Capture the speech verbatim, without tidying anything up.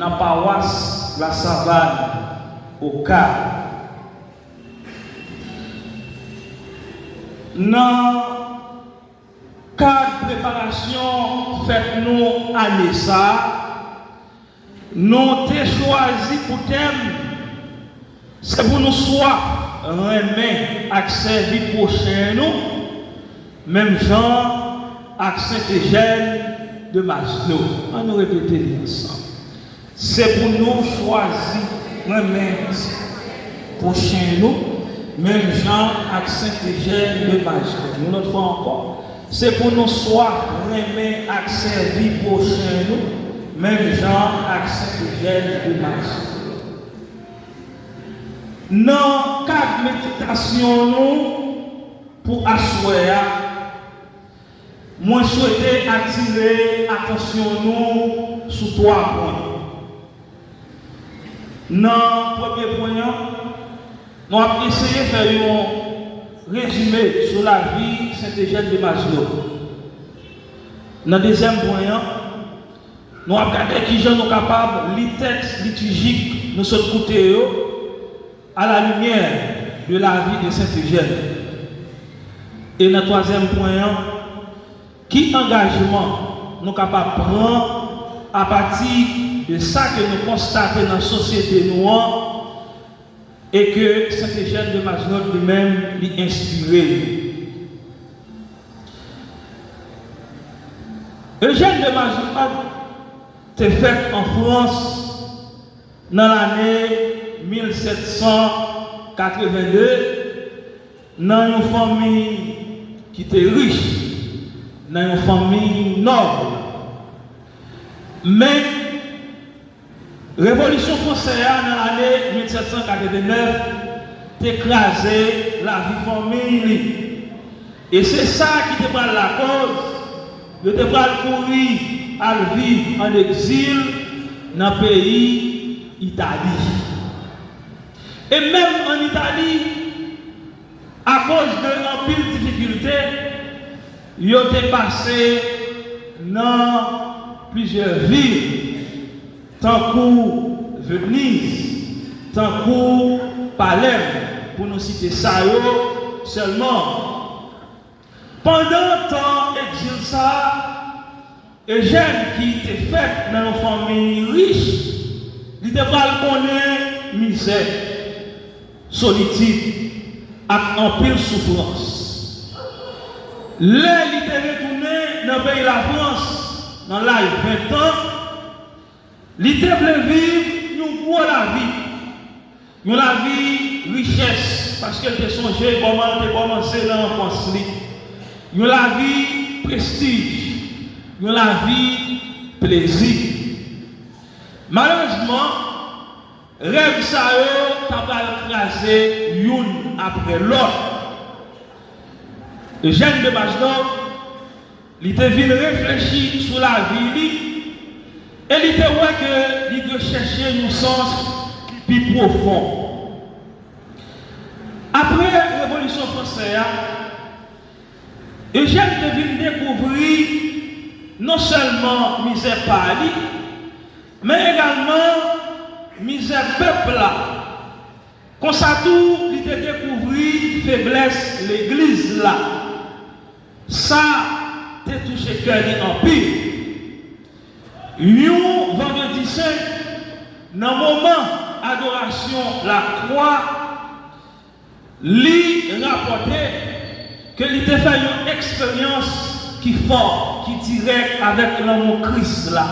nan pawas Lasavann, Okap. Nan kad preparasyon fèt nou ane sa a, nou te chwazi pou tèm, se pou nou swaf renmen ak sèvi pwochen nou, menm jan ak Sent Ejèn de Mazlo. Ann nou repete li ansanm. Se pou nou chwazi renmen pwochen nou, menm jan ak Sent Ejèn de Mazlo. Yon lòt fwa ankò, se pou nou swaf renmen ak sèvi pwochen nou, menm jan ak Sent Ejèn de Mazlo. Nan kad meditasyon nou pou aswè a, mwen swete atire atansyon nou sou twa pwen. Nan premye pwen an, nou ap eseye fè yon rezime sou lavi Sent Ejèn de Mazlo. Nan dezyèm pwen an, nou ap gade kijan nou kapab li tèks litijik nou sot koute yo à la lumière de la vie de Saint Eugène. E nan twazyèm pwen an, ki angajman nou kapab pran apati de sa ke nou konstate nan sosyete nou an e ke Sent Ejèn de Mazenod li menm li enspire? Ejèn de Mazenod te fèt an Frans nan lane mil sèt san katreven de, nan yon fanmi ki te rich, nan yon fanmi nòb. Men, Revolisyon Fransè a nan lane mil sèt san katreven nèf te kraze lavi fanmi li. E se sa ki te pral lakòz yo te pral kouri al viv ann egzil nan peyi Itali. E menm ann Itali, akoz de anpil difikilte, yo te pase nan plizyè vil, tankou Veniz, tankou Palèm, pou nou site sa yo sèlman. Pandan tan egzil sa a, Ejèn, ki te fèt nan yon fanmi rich, li te pral konnen mizè, solitid, ak anpil soufrans. Lè li te retounen nan peyi Lafrans nan laj ven tan, li te vle viv yon gwo lavi, yon lavi richès, paske l te sonje kòman l te kòmanse nan anfans li, yon lavi prestij, yon lavi plezi. Malerezman, rèv sa yo ta pral kraze youn apre lòt. Ejèn de Mazenod, li te vin reflechi sou lavi li e li te wè ke li dwe chèche yon sans ki pi pwofon. Apre Revolisyon Fransè a, Ejèn te vin dekouvri non sèlman mizè pa li, men egalman mizè pèp la. Konsa tou, li te dekouvri feblès legliz la. Sa te touche kè li anpil. Yon Vandredi Sen, nan moman adorasyon lakwa, li rapòte ke li te fè yon eksperyans ki fò, ki dirèk avèk lanmou Kris la.